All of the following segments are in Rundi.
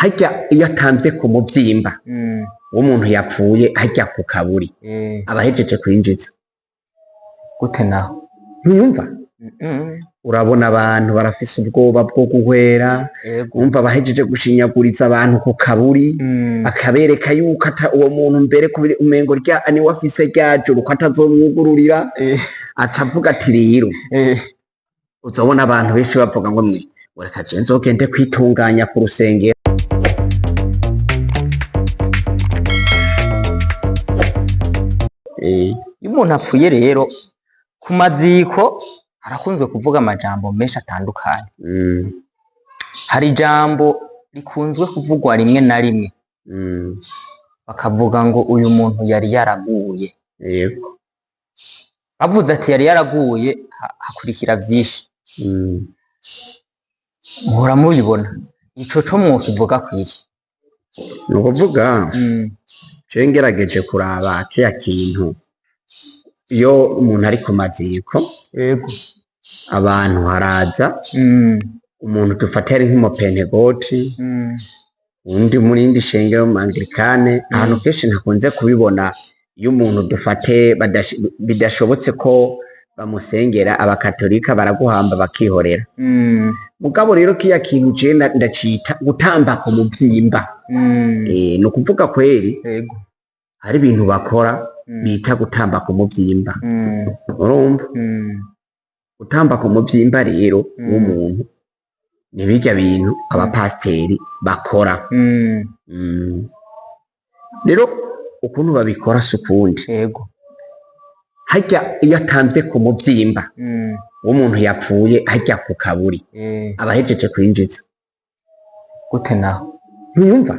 Harya iyo atamvye ku muvyimba w'umuntu yapfuye, harya ku kaburi, aba ahejeje kwinjiza. Gute naho? Ntiyumva? Urabona abantu barafise ubwoba bwo guhwera. Umva, bahejeje gushinyaguriza abantu ku kaburi, akabereka yuko ata uwo muntu mbere kubiri umengo rya niwe afise rya juru, ko atazomwugururira. Aca avuga ati rero, uzobona abantu benshi bavuga ngo mwe reka je nzogende kwitunganya ku rusengero. Iyo umuntu apfuye rero, ku maziko harakunzwe kuvuga amajambo menshi atandukanye. Hari ijambo rikunzwe kuvugwa rimwe na rimwe, bakavuga ngo uyu muntu yari yaraguye. Bavuze ati yari yaraguye, hakurikira vyinshi. Muhora mubibona, ico co mwokivuga kwiki? Ni ukuvuga, je ngerageje kuraba kiya kintu, iyo umuntu ari ku maziko, abantu haraza umuntu dufate ari nk'umupentegoti, undi muri rindi shengero mu Anglikane. Ahantu kenshi ntakunze kubibona, iyo umuntu dufate bidashobotse ko bamusengera, abakatolika baraguhamba bakihorera. Mugabo rero kiya kintu je ndacita gutamba ku muvyimba. Ni ukuvuga kweri, hari ibintu bakora bita gutamba ku muvyimba. Urumva, gutamba ku muvyimba rero w'umuntu ni birya bintu abapasiteri bakora. Rero ukuntu babikora si ukundi. Harya iyo atamvye ku muvyimba w'umuntu yapfuye, harya ku kaburi, aba ahejeje kwinjiza. Gute naho? Ntiyumva?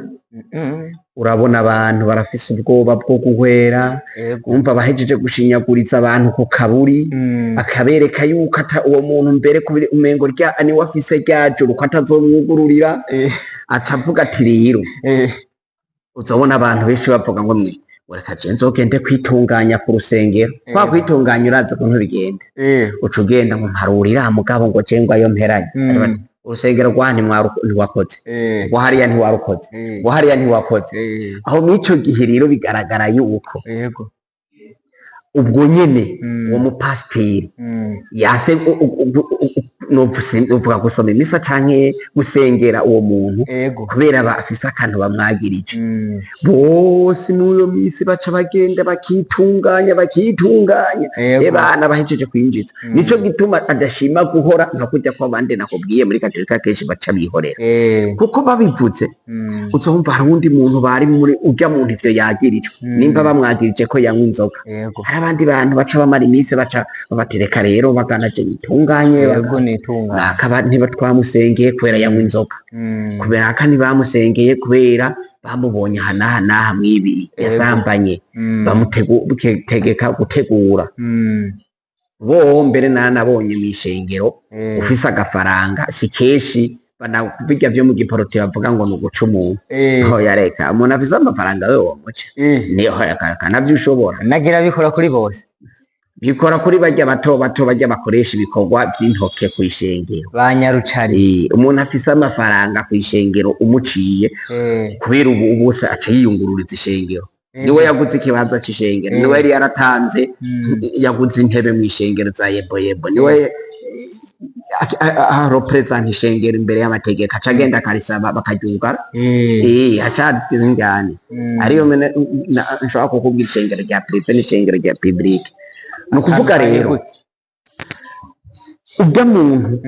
Urabona abantu barafise ubwoba bwo guhwera. Umva, bahejeje gushinyaguriza abantu ku kaburi, akabereka yuko ata uwo muntu mbere kubiri umengo rya niwe afise rya juru, ko atazomwugururira. Aca avuga ati rero, uzobona abantu benshi bavuga ngo mwe reka je nzogende kwitunganya ku rusengero. Kwa kwitunganya, urazi ukuntu bigenda? Uca ugenda ngo mparurira, mugabo ngo je ngo ayo mperanye. Urusengero rwa ntiwakoze, ngo hariya ntiwarukoze, ngo hariya ntiwakoze. Aho mw'ico gihe rero bigaragara yuko ubwo nyene uwo mupasiteri yase novuga gusoma imisa canke gusengera uwo muntu, kubera bafise akantu bamwagirije. Bose n'uyo misi baca bagenda bakitunganya, bakitunganya. Ebana bahejeje kwinjiza. Nico gituma adashima guhora nka kurya kw'abandi nakubwiye muri katolika, kenshi baca bihorera, kuko babivuze, uzumva hari uwundi muntu bari muri urya muntu ivyo yagirijwe. Nimba bamwagirije ko yanywa inzoga, hari abandi bantu baca bamara iminsi baca babatereka rero bagana je nitunganye. Nitunganye. Nakaba ntiba twamusengeye kubera yanywa inzoga, kubera aka ntibamusengeye kubera bamubonye aha n'aha n'aha mwibi yasambanye, bamutegeka gutegura. Bo mbere nanabonye mw'ishengero, ufise agafaranga, si kenshi bijya vyo mu giporoti bavuga ngo ni uguca umuntu. Hoya reka, umuntu afise amafaranga we womuca? Ni hoya navyo ushobora. Nagira bikora kuri bose. Bikora kuri barya bato bato, barya bakoresha ibikorwa vy'intoke kw'ishengero. Ba nyarucari. Umuntu afise amafaranga kw'ishengero umuciye, kubera ubu bose aca yiyungururiza ishengero. Niwe yaguze ikibanza c'ishengero, niwe yari yaratanze, yaguze intebe mw'ishengero za yebo yebo, niwe arepresenta ishengero imbere y'amategeko, aca agenda akarisaba bakaryugara. Aca ingane. Ariyo mene nshobora kukubwira ishengero rya privé n'ishengero rya public. Ni ukuvuga Atandukanye rero, gute? Urya muntu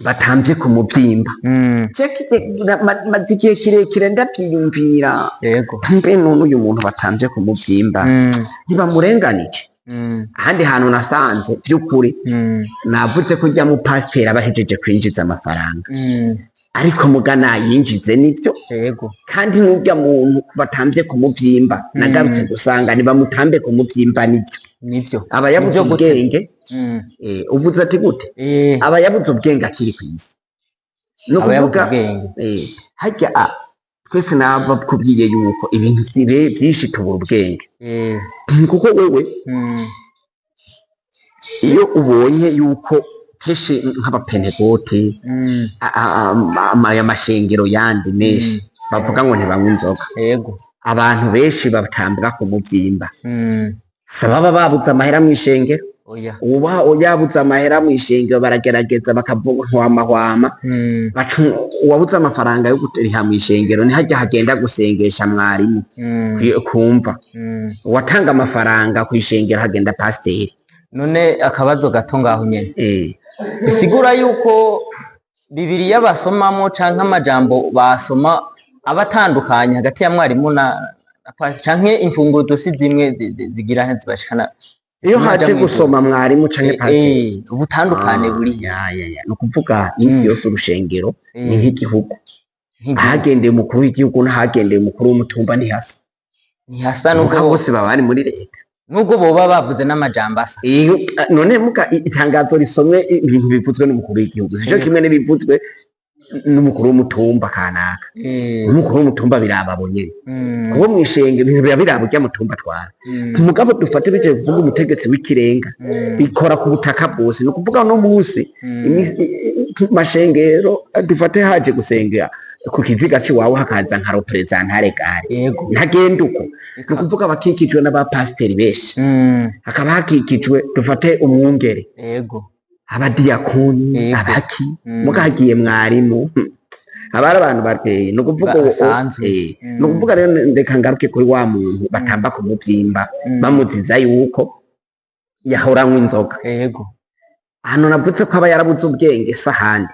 batamvye ku muvyimba, maze igihe kirekire ndavyiyumvira. Mbe none uyu muntu batamvye ku muvyimba, ntibamurenganije? Ahandi hantu nasanze vy'ukuri, navuze ko urya mupasiteri aba ahejeje kwinjiza amafaranga, ariko mugana yinjize nivyo. Kandi n'urya muntu batamvye ku muvyimba, nagarutse gusanga ntibamutambe ku muvyimba nivyo. Nivyo. Aba yabuze Nivyo gute? ubwenge. Uvuze ati gute? Aba yabuze ubwenge akiri kw'isi. Ni Aba yabuze ukuvuga, ubwenge. Harya twese nabakubwiye yuko ibintu vyinshi tubura ubwenge, kuko wewe iyo ubonye yuko Kenshi nk'abapentekote, aya mashengero yandi menshi bavuga ngo ntibanywa inzoga, abantu benshi batambwa ku muvyimba, si ababa babuze amahera mw'ishengero. Oya. Uba yabuze amahera mw'ishengero, baragerageza bakavuga hwamahwama. Baca uwabuze amafaranga yo kuriha mw'ishengero ntihajya hagenda gusengesha mwarimu, kumva uwatanga amafaranga kw'ishengero hagenda pasiteri. None akabazo gato ngaho nyene, bisigura yuko Bibiliya basomamo canke amajambo basoma aba atandukanye hagati ya mwarimu na pasi, canke imfunguruzo si zimwe zigira ntizibashikana Iyo zimwe haje baja mw'ijuru? Gusoma mwarimu canke pasiteri. Ubutandukane buri Ya. Ni ukuvuga iminsi yose urushengero ni nk'igihugu. Nk'igihugu. Ahagendeye umukuru w'igihugu n'ahagendeye umukuru w'umutumba ntihasa. Ntihasa. Muga Nubwo bose baba bari muri leta. Nubwo boba bavuze n'amajambo asa. Iyo none muga itangazo risomwe, ibintu bivuzwe n'umukuru w'igihugu sico kimwe n'ibivuzwe n'umukuru w'umutumba kanaka. Umukuru w'umutumba biraba abo nyene, kuko mw'ishenge ibintu biba biraba urya mutumba atwara. Mugabo dufate bije kuvuga umutegetsi w'ikirenga, bikora ku butaka bwose. Ni ukuvuga no munsi ku mashengero, dufate haje gusenga ku kiziga c'iwawe, hakaza nka représentant légal, ntagenda uko. Ni ukuvuga abakikijwe n'abapasiteri benshi, hakaba hakikijwe, dufate umwungere, abadiyakoni, abaki. Muga hagiye mwarimu, haba hari abantu bateye, ni ukuvuga Basanzwe. Ni ukuvuga rero, reka ngaruke kuri wa muntu batamba ku muvyimba, bamuziza yuko yahora anywa inzoga. Hano navuze ko aba yarabuze ubwenge, si ahandi.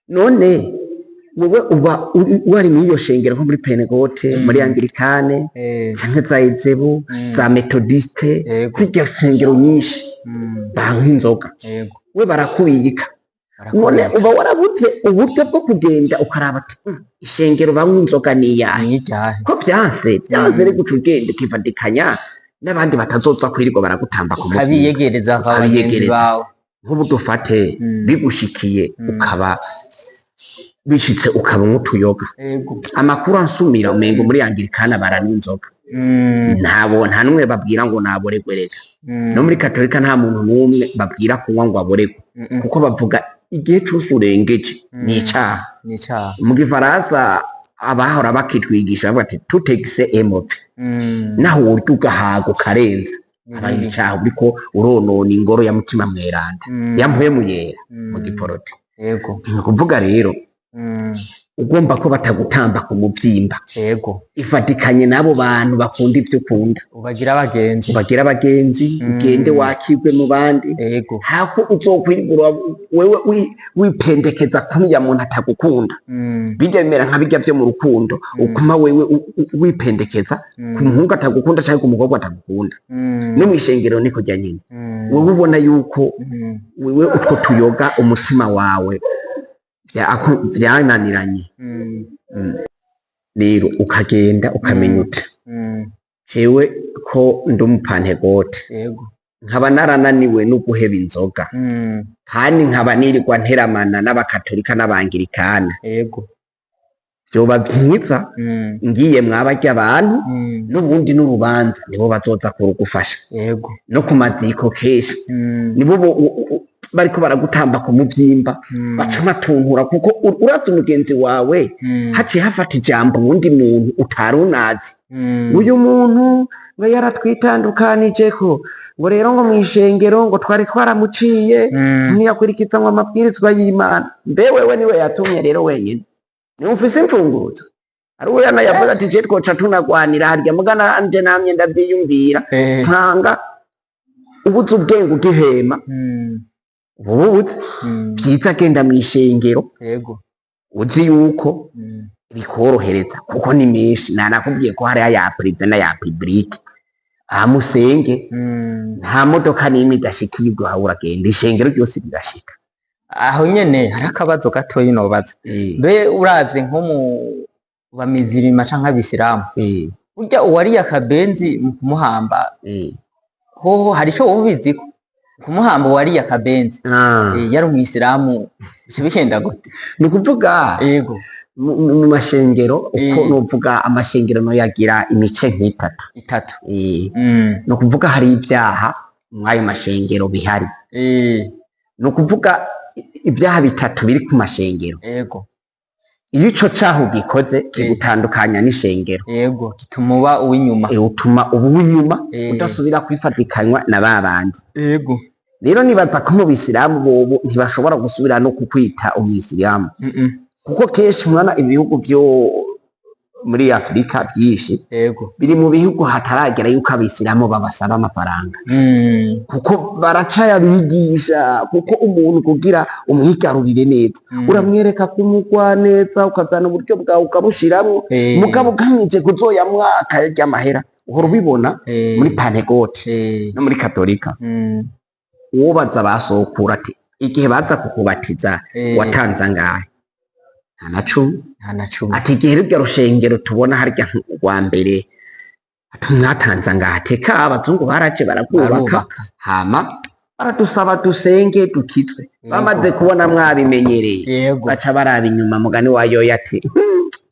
None wewe uba wari muri iyo shengero, nko muri Pentekote, muri Anglikane, canke za Ezebu, za Metodiste, zirya shengero nyinshi banywa inzoga, we barakubika. None Barakubika. uba warabuze uburyo bwo kugenda ukaraba ati: Ishengero banywa inzoga ni iyahe?" Ni iryahe? Ko vyanse vyanse, rero guca ugenda ukivadikanya n'abandi batazoza kwirirwa baragutamba ku muvyimba. Ukabiyegereza kwa bagenzi Ukabiyegereza. bawe. Nk'ubu dufate bigushikiye, ukaba bishitse ukaba utuyoga, amakuru ansumira umengo muri Anglikana baranywa inzoga. Ntabo, nta n'umwe babwira ngo naboregwe rega. No muri Katolika nta muntu n'umwe babwira kunywa ngo aboregwe, kuko bavuga igihe cose urengeje ni icaha. Ni icaha. Mu gifaransa abahora bakitwigisha bavuga ati: "Tout excès est mauvais." Naho worya ugahaga ukarenza, aba ari icaha, uriko uronona ingoro ya Mutima Mweranda, ya Mpwemu Yera mu giporoto. Ni ukuvuga rero, ugomba ko batagutamba ku muvyimba, ifatikanye n'abo bantu bakunda ivyo ukunda. Ubagira abagenzi. Ubagira abagenzi, ugende wakirwe mu bandi, hako uzokwirigura wewe wipendekeza kuriya muntu atagukunda. Bijya bimera nka bijya vyo mu rukundo, ukuma wewe wipendekeza ku muhungu atagukunda canke ku mukobwa atagukunda. No mw'ishengero niko rya nyine. Wewe ubona yuko wewe utwo tuyoga umutima wawe vyananiranye, rero ukagenda ukamenya uti: "Jewe ko ndi umupantegote, nkaba narananiwe no guheba inzoga, kandi nkaba nirirwa nteramana n'abakatolika n'abangirikana, vyoba vyiza ngiye mwabarya abantu." N'ubundi n'urubanza nibo bazoza kurugufasha, no ku maziko kenshi nibo bariko baragutamba ku muvyimba, baca batunkura, kuko uravye umugenzi wawe, haciye hafata ijambo uwundi muntu utari unazi: "Uyu muntu ngo yaratwitandukanijeko, ngo rero ngo mw'ishengero ngo twari twaramuciye, ntiyakurikiza ngo amabwirizwa y'Imana." Mbe wewe niwe yatumye rero wenyine, niwe ufise imfunguruzo? Ari uwo yana yavuze ati: "Je twoca tunagwanira harya." Muga nanje namye ndavyiyumvira, nsanga ubuze ubwenge ugihema, ububuze. Vyiza genda mw'ishengero uzi yuko bikorohereza, kuko ni menshi. Nanakubwiye ko hariya ya privé n'aya public. Aha musenge, nta modoka n'imwe idashikirwa aho uragenda, ishengero ryose rirashika. Aho nyene hari akabazo gatoyi nobaza. Mbe uravye nko mu bamizirima canke abisilamu, burya uwariye akabenzi mu kumuhamba, hoho hari ico woba ubiziko? Kumuhamba uwariye akabenzi, yari umwisilamu, bica bigenda gute? Ni ukuvuga mu mashengero uko novuga, amashengero no yagira imice nk'itatu. Itatu. Ni ukuvuga hari ibyaha mw'ayo mashengero bihari. Ni ukuvuga ibyaha bitatu biri ku mashengero. Yego. Iyo ico caha ugikoze kigutandukanya n'ishengero. Yego, gituma uba uw'inyuma. Utuma uba uw'inyuma, udasubira kwifatikanywa na ba bandi. Yego. Rero nibaza ko mu bisilamu bobo ntibashobora gusubira no kukwita umwisilamu, kuko kenshi mwana ibihugu vyo muri Afurika byinshi Yego. biri mu bihugu hataragera yuko abisilamu babasaba amafaranga, kuko baracayabigisha. Kuko umuntu kugira umwigarurire neza, uramwereka kumugwa neza, ukazana uburyo bwawe ukabushiramwo, mugabo ugamije kuzoyamwaka ry'amahera. Uhora ubibona muri Pantegote no muri Katolika. Uwobaza basokura ati igihe baza kukubatiza watanze angahe? Nta na cumi. Nta na cumi. Ati igihe rurya rushengero tubona harya rwa mbere, ati mwatanze angahe? Teka abazungu baraje baragwubaka, Barubaka. hama baradusaba dusenge dukizwe. Bamaze kubona mwabimenyereye, Yego. baca baraba inyuma. Mugani wa yoyo ati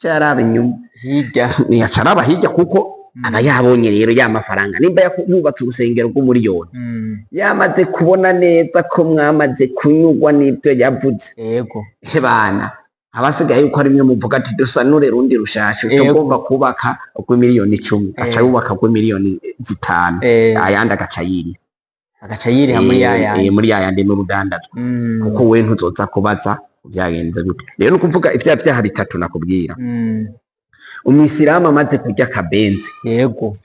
caraba inyuma Hirya. Ntiyaca araba hirya, kuko aba yabonye rero ya mafaranga. Nimba yubatse urusengero rw'umuriyoni, yamaze kubona neza ko mwamaze kunyurwa n'ibyo yavuze. Yego. Bana abasigaye yuko ari mwe muvuga ati dusanure rundi rushasha, tugomba kubaka rw'imiliyoni 10, aca yubaka rw'imiliyoni 5, ayandi agaca yiriha. Agaca yiriha muri ya yandi. Muri ya yandi n'urudandazwa, kuko we ntuzoza kubaza byagenze gute. Rero ni ukuvuga ivya vyaha bitatu nakubwira. Umwisilamu amaze kurya akabenzi, Yego.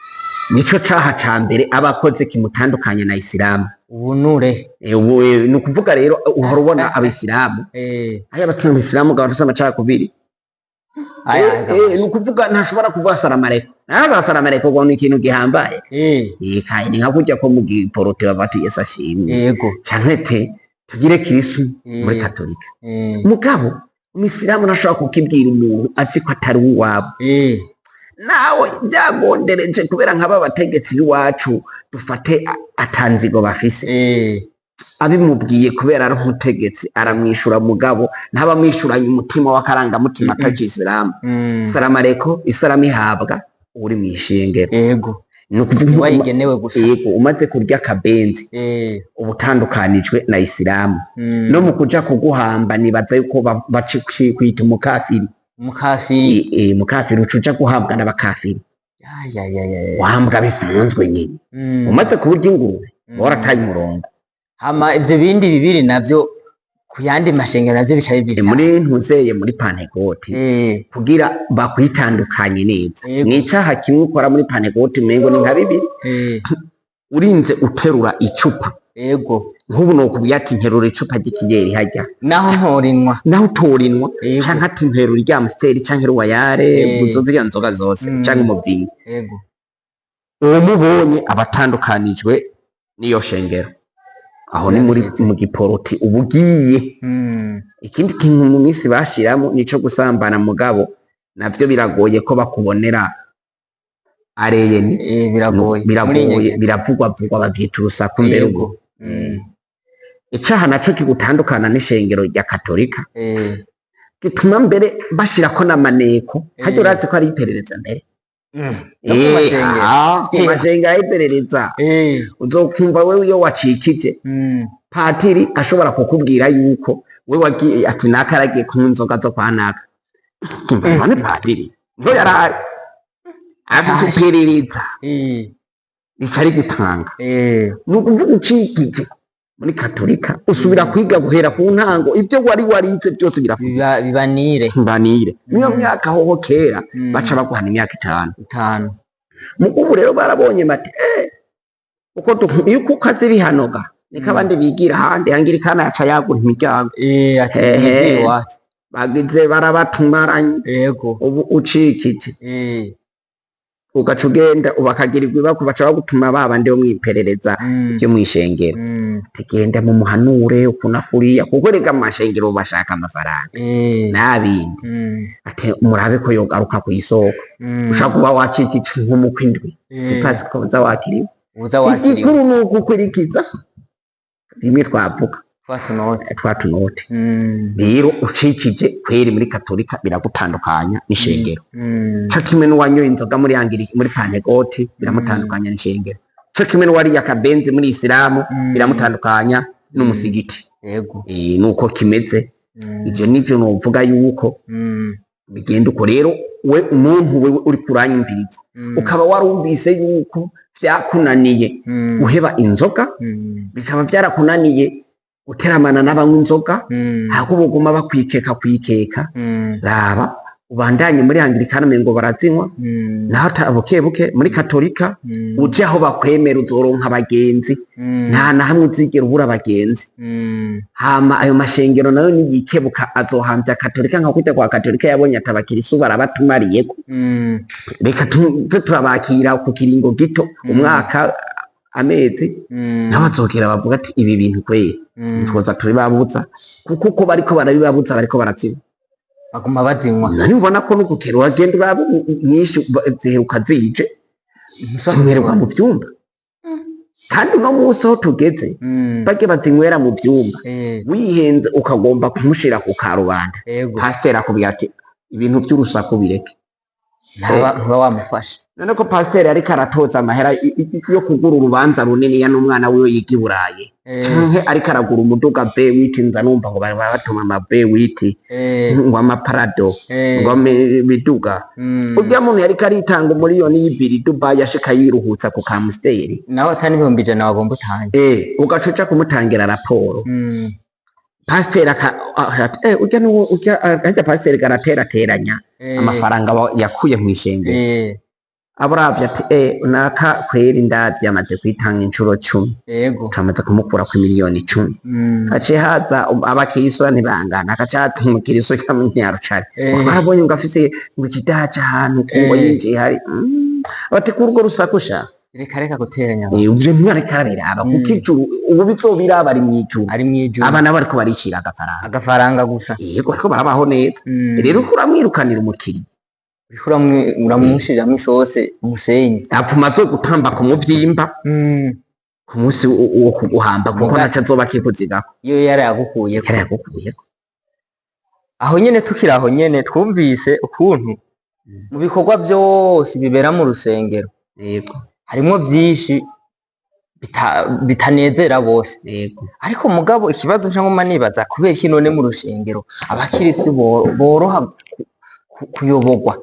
nico caha ca mbere aba akoze kimutandukanya na isilamu. Ubunure. Ubu, ni ukuvuga rero uhora ubona abisilamu, aya abatuma abisilamu ngo bafise amacakubiri. Aya. Ni ukuvuga ntashobora kuvuga salamareko, nawe salamareko ngo ni ikintu gihambaye. Kaye ni nka kurya ko mu giporote bava ati Yesu ashimwe, Yego. canke te tugire kirisu muri Katolika. Mugabo umisilamu ntashobora kukibwira umuntu azi ko atari uwabo. Nawe byagondereje kubera nk'aba bategetsi b'iwacu dufate atanzigo bafise, abimubwiye kubera ari umutegetsi aramwishura, mugabo ntabamwishuranye umutima w'akarangamutima k'ikisilamu. Salamareko, isalamu ihabwa uri mw'ishengero. Yego. Ni ukuvuga Wayigenewe gusa. Yego, umaze kurya akabenzi, uba utandukanijwe na isilamu. No mu kuja kuguhamba nibaza yuko baca kwita umukafiri. Umukafiri. Mukafiri, uca uja guhambwa n'abakafiri. Ya ya ya ya. Wahambwa bisanzwe nyine. Umaze kuburya ingurube, warataye umurongo. Hama ivyo bindi bibiri navyo ku yandi mashengero navyo bica bibiri. Muri ntuzeye muri Pantegote, kugira bakwitandukanye neza, mwicaha kimwe ukora muri Pantegote umengo ni nka bibiri. Urinze uterura icupa, Yego. nk'ubu nokubwira ati nterura icupa ry'ikiyeri hajya, Naho ntorinwa. Naho utorinwa, Yego. canke ati nterura irya Amstel canke Royale, izo ziriya nzoga zose, canke umuvinyu, Yego. uwo mubonye aba atandukanijwe n'iyo shengero. Aho ni muri mu giporoti uba ugiye. Ikindi kintu mu minsi bashiramo nico gusambana, mugabo navyo biragoye ko bakubonera areyeni. Biragoye. Muri Biragoye. nyegeza. Biravugwavugwa, bavyita urusaku mbere. Yego. Ubwo icaha naco kigutandukana n'ishengero rya Katolika, gituma mbere bashirako n'amaneko harya, urazi ko ari iperereza mbere. No ku mashengero. Ku mashengero ari iperereza. Uzokumva wewe iyo wacikije, patiri ashobora kukubwira yuko we wagiye ati naka yaragiye kunywa inzoga zo kwa naka. Kumva none patiri ngo yarahari afise iperereza rica rigutanga. Ni ukuvuga ucikije muri Katolika usubira kwiga guhera ku ntango, ibyo wari warize byose birafuka. Bibanire. Mbanire niyo myaka hoho kera baca baguhana imyaka 5. 5. Ubu rero barabonye bati uko iyo uko ukaze bihanoga niko abandi bigira ahandi. Angirikana yaca yagura imiryango. Ati Hehe. mwigire iwacu. Bagize barabatumaranye. Yego. Ubu ucikije, ugaca ugenda ubakagirirwa ibako, baca bagutuma ba bandi bo mwiperereza ryo mw'ishengero, ati genda mumuhanure ukuntu akuriya, kuko rega mu mashengero bashaka amafaranga n'abindi, ati murabe ko yogaruka kw'isoko. Ushobora kuba wacikije nko mu kwindwi, ipasi ko uza wakiriwe. Uza wakiriwe. Igikuru ni ugukurikiza bimwe twavuga, Twa tunote. Twa tunote. Rero ucikije kweri muri Katolika biragutandukanya n'ishengero, co kimwe n'uwanyoye inzoga muri Angiri muri Pantegoti biramutandukanya n'ishengero, co kimwe n'uwariye akabenzi muri Isilamu biramutandukanya n'umusigiti. Yego. Nuko kimeze. Ivyo nivyo novuga yuko bigenda uko. Rero we umuntu wewe uri kuranyumviriza, ukaba warumvise yuko vyakunaniye guheba inzoga, bikaba vyarakunaniye guteramana n'abanywa inzoga, aho boguma bakwikeka kwikeka, raba ubandanye muri Anglikane umengo barazinywa, naho buke buke muri Katolika uje aho bakwemera uzoronka abagenzi, nta na hamwe uzigera ubura abagenzi. Hama ayo mashengero nayo niyikebuka azohamvya Katolika nka kurya kwa Katolika yabonye ati abakirisu barabatumariyeko, reka tuze turabakira ku kiringo gito, umwaka, amezi, nabo bazogera bavuga ati ibi bintu kweri twoza turibabuza, kuko uko bariko barabibabuza bariko barazinywa, baguma bazinywa. Nani ubona ko n'ugukera uragenda uraba nyinshi ziheruka zije zinywerwa mu vyumba, kandi uno munsi aho tugeze barya bazinywera mu vyumba, wihenze ukagomba kumushira ku karubanda, pasiteri akubwira ati ibintu vy'urusaku bireke, ntuba wamufasha. None ko pasiteri ariko aratoza amahera yo kugura urubanza runiniya n'umwana wiwe yiga i Burayi, canke ariko aragura umuduga V8, nza numva ngo bari batuma ama V8, ngo amaparado, ngo imiduga, urya muntu yariko aritanga umuriyoni y'ibiri Dubai ashika yiruhutsa ku kamusiteri, nawe atari 100,000 wagomba utange, ugaca uja kumutangira raporo, pasiteri ati urya niwo urya harya pasiteri garaterateranya amafaranga yakuye mw'ishengero, aburavye ati naka kweri ndavye amaze kwitanga incuro 10, kamaze kumukura ku miliyoni 10, haciye haza abakirisu ntibangana, hagaca haza umukirisu w'umunyarucari, twarabonye ngo afise ngo ikidaca ahantu ngo yinjiye hari bati kurwo rusaku sha, reka reka guteranya ivyo ntibareka arabiraba, kuko ijuru ubu bizobiraba ari mw'ijuru, ari mw'ijuru, aba nabo bariko baricira agafaranga, agafaranga gusa, yego ariko barabaho neza. Rero uko uramwirukanira umukiriya, uramushiriramo isose umusenyi, apfuma azogutamba ku muvyimba ku munsi wo kuguhamba, kuko ntaco azoba akikuzigako, iyo yarayagukuyeko, yarayagukuyeko. Aho nyene tukiri aho nyene twumvise ukuntu mu bikorwa vyose bibera mu rusengero, yego harimwo vyinshi bitanezera bose, yego ariko mugabo ikibazo cyangwa nibaza kubera iki none mu rusengero abakirisi boroha kuyoborwa,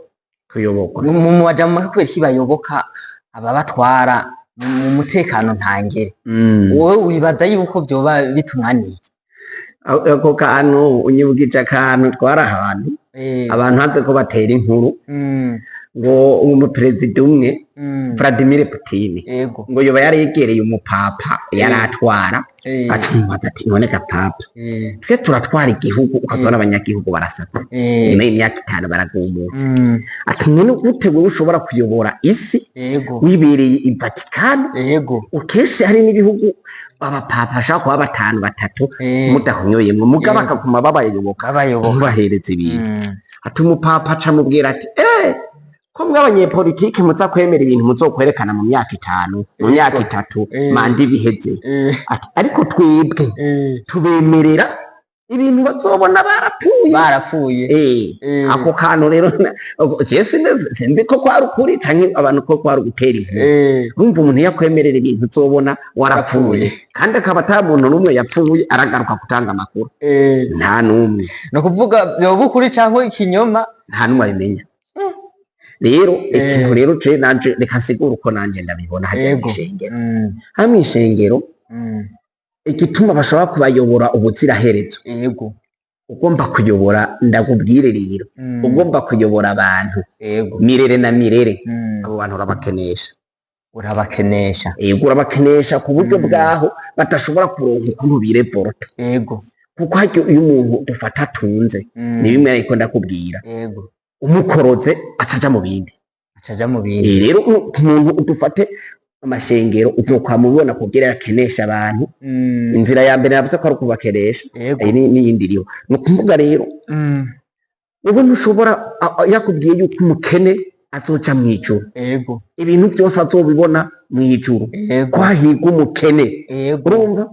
kuyobogwa mu majambo make kubera iki bayoboka ababatwara mu mutekano ntangere? Wowe wibaza yuko vyoba bitumwaniye? Ako kantu unyibukije akantu twari ahantu abantu hanze ko batera inkuru, ngo umuperezida umwe Vladimir Putin ngo yoba yaregereye umupapa yaratwara, aca amubaza ati none ga papa, twe turatwara igihugu ukazona abanyagihugu barasatse, nyuma y'imyaka 5 baragumutse, ati none gute wewe ushobora kuyobora isi wibereye i Vatikani, ukenshi hari n'ibihugu abapapa bashobora kuba 5 3 mudahonyoyemwo, mugabo akaguma babayoboka bahereza ibintu. Ati umupapa aca amubwira ati ko mwe abanyepolitike muza kwemera ibintu muzokwerekana mu myaka 5, mu myaka 3 manda ibiheze, ati ariko twebwe tubemerera ibintu bazobona barapfuye, barapfuye. Ako kantu rero je sinzi ko kwari ukuri canke abantu ko kwari ugutera inkuru. Urumva umuntu yakwemerera ibintu uzobona warapfuye, kandi akaba ata muntu n'umwe yapfuye aragaruka gutanga amakuru, nta n'umwe. Ni ukuvuga vyoba ukuri canke ikinyoma, nta n'umwe abimenya. Rero ikintu rero je nanje reka nsigure uko nanje ndabibona hajya mw'ishengero. Hano mw'ishengero igituma bashobora kubayobora ubuziraherezo, yego ugomba kuyobora, ndakubwire rero, ugomba kuyobora abantu yego mirere na mirere, abo bantu urabakenesha, urabakenesha, yego urabakenesha ku buryo bwaho badashobora kuronka ukuntu bireporta, yego kuko harya iyo umuntu dufata atunze, ni bimwe ariko ndakubwira, yego umukoroze acaja mu bindi, acaja mu bindi. Rero umuntu udufate amashengero uzokwama ubibona kugira yakenesha abantu. Inzira ya mbere navuze ko ari ukubakenesha, n'iyindi iriho. Ni ukuvuga rero ubu ntushobora, yakubwiye yuko umukene azoca mw'ijuru, yego ibintu byose azobibona mw'ijuru, ko hahirwa umukene, urumva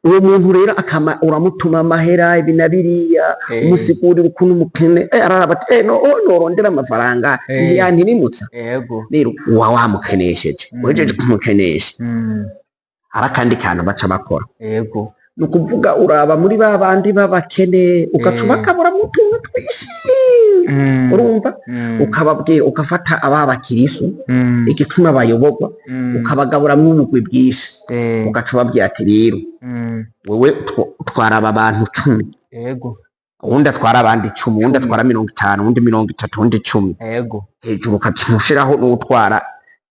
uwo muntu rero akama uramutuma amahera ibi na biriya, umusigurira ukuntu umukene araraba ati no norondera amafaranga ntiyantirimutsa. Rero uba wamukenesheje, uhejeje kumukenesha hari akandi kantu baca bakora, yego Ni ukuvuga uraba muri ba bandi b'abakene, ugaca ubagaburamwo utuntu twinshi, urumva, ukababwira, ugafata aba bakirisu, igituma bayoborwa, ukabagaburamwo ubugwi bwinshi, ugaca ubabwira ati: "Rero wewe utwara aba bantu 10, uwundi atwara abandi 10, uwundi atwara 50, uwundi 30, uwundi 10." Hejuru ugaca ushiraho n'utwara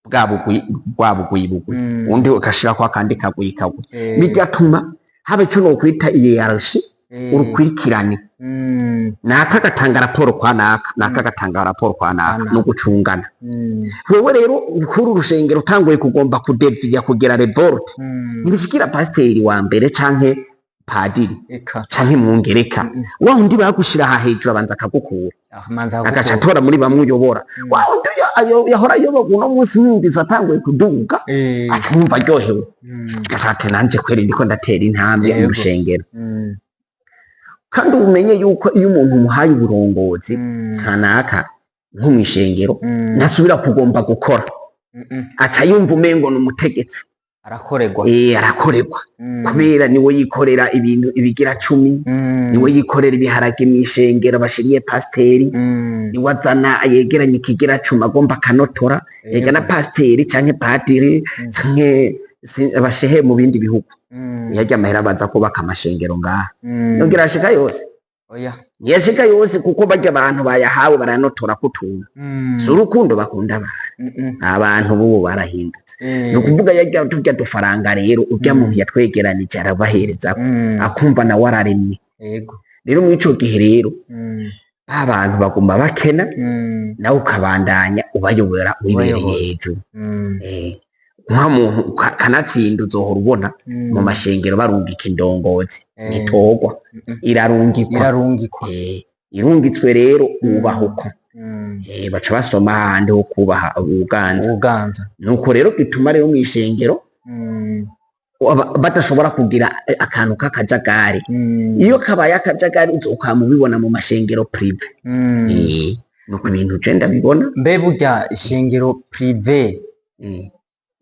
bwa bugwi, bwa bugwi bugwi, uwundi ugashirako akandi kagwi kagwi, bigatuma haba ico nokwita hiérarchie, urukurikirane. Naka agatanga raporo kwa naka, naka agatanga raporo kwa naka, naka. No gucungana. Wewe rero kuri uru rushengero utanguye kugomba kudeviya, kugira révolte, ntibishikira pasiteri wa mbere canke padiri Eka. canke mwongereka. Wa wundi bagushira aha hejuru abanza akagukura, Amanza agaca gukura. atora muri bamwe uyobora. Wa wundi yahora ayoborwa, uno munsi yumvise atanguye kuduga, aca yumva aryohewe, ati: "Nanje kweri ndiko ndatera intambwe mu rushengero." Kandi umenye yuko iyo umuntu umuhaye uburongozi kanaka nko mw'ishengero, ntasubira kugomba gukora, aca yumva umengo ni umutegetsi. Arakorerwa. Eh, arakorerwa, kubera niwe yikorera ibintu ibigira 10, niwe yikorera ibiharage mw'ishengero bashiriye pasiteri, niwe azana yegeranya ikigira 10, agomba akanotora. Ega na pasiteri canke padiri canke abashehe mu bindi bihugu, yarya amahera baza kubaka amashengero ngaha, yongera ashika yose? Oya. Ntiyashika yose, kuko barya abantu bayahawe baranotora kutuntu. Si urukundo bakunda abantu. Abantu bubu barahindutse. Ni ukuvuga yarya turya dufaranga rero, urya muntu yatwegeranije arabahereza, akumva nawe araremye. Rero muri ico gihe rero, ba bantu baguma bakena, nawe ukabandanya ubayobora wibereye Ubayobora. hejuru. Nka muntu kanatsinda uzohora ubona mu mashengero barungika indongozi, ntitorwa, irarungikwa. Irarungikwa. Irungitswe rero ubaha uko. Baca basoma ahandi ho kubaha ubuganza. Ubuganza. Nuko rero gituma rero mw'ishengero badashobora kugira akantu k'akajagari. Iyo kabaye akajagari uzokama ubibona mu mashengero privé. Nuko ibintu je ndabibona. Mbe burya ishengero privé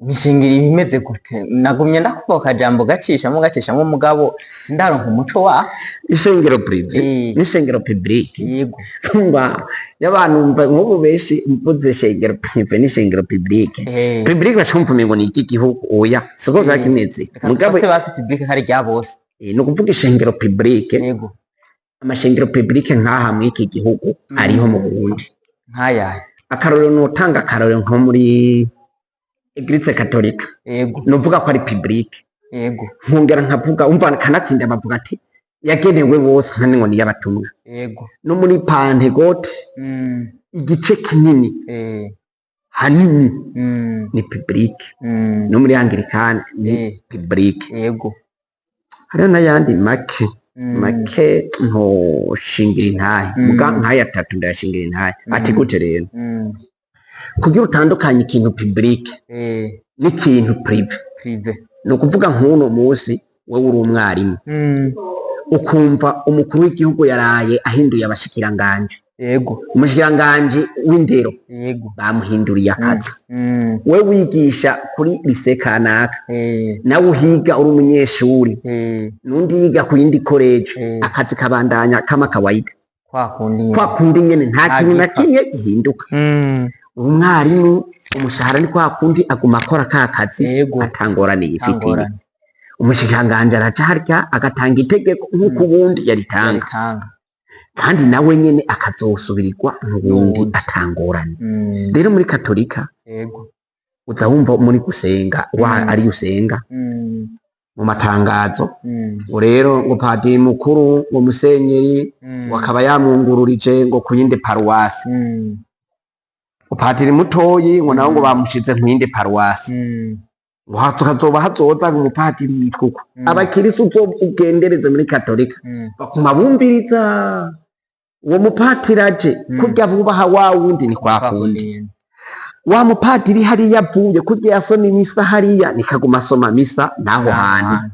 ni ishengero iba imeze gute? Nagumye ndakuvuga akajambo gacishamo gacishamo, mugabo sindaronka umuco wa Ishengero privé n'ishengero public. Umva, y'abantu nk'ubu benshi mvuze ishengero privé n'ishengero public, public bacumva umengo ni iry'igihugu. Oya, siko biba kimeze. Reka mugabo dufate basi public kari rya bose. Ni ukuvuga ishengero public, amashengero public nk'aha muri iki gihugu ariho mu Burundi. Nk'ayahe? Akarorero notanga, akarorero nko muri Église Katolika, nuvuga ko ari public. Nkongera nkavuga, umva, kanatsinda bavuga ati yagenewe bose, nka ngo ni y'abatumwa. No muri Pentecôte, igice kinini, hanini, ni public. No muri Anglikane ni public. Hariho n'ayandi make make ntoshingira intahe, muga nk'aya atatu ndayashingira intahe. Ati gute rero? Kugira utandukanye ikintu public n'ikintu privé, Privé. ni ukuvuga nk'uno munsi wewe uri umwarimu, ukumva umukuru w'igihugu yaraye ahinduye abashikiranganje, umushikiranganji w'indero bamuhinduriye akazi. We wigisha kuri lycée kanaka, nawe uhiga uri umunyeshuri, n'undi yiga ku yindi collège, akazi kabandanya kama kawaida. Kwa kundi nyene. Kwa kundi nyene, nta Nta kintu na gipfa. kimwe gihinduka. Umwarimu umushahara ni kwa kundi, aguma akora ka kazi, atangorane yifitiye. Atangorane. Umushikiranganji araca harya agatanga itegeko nk'uko uwundi yaritanga, Yaritanga. kandi nawe nyene akazosubirirwa n'uwundi, N'uwundi. atangorane. Rero muri Katolika, uza wumva muri gusenga wa ari usenga, mu matangazo, ngo rero ngo padiri mukuru, ngo musenyeri, ngo akaba yamwungururije ngo ku yindi paruwasi, ngo padiri mutoyi ngo nawe ngo bamushize ku yindi paruwasi, ngo hazoba hazoza ngo umupadiri yitwa uko. Abakirisu uzo ugendereze muri Katolika, bakuma bumviriza uwo mupatiri aje. Kurya bubaha wa wundi ni kwa Kwa kundi. kundi nyene. Wa mupatiri hariya avuye, kurya yasoma imisa hariya, nikaguma asoma misa n'aho hantu.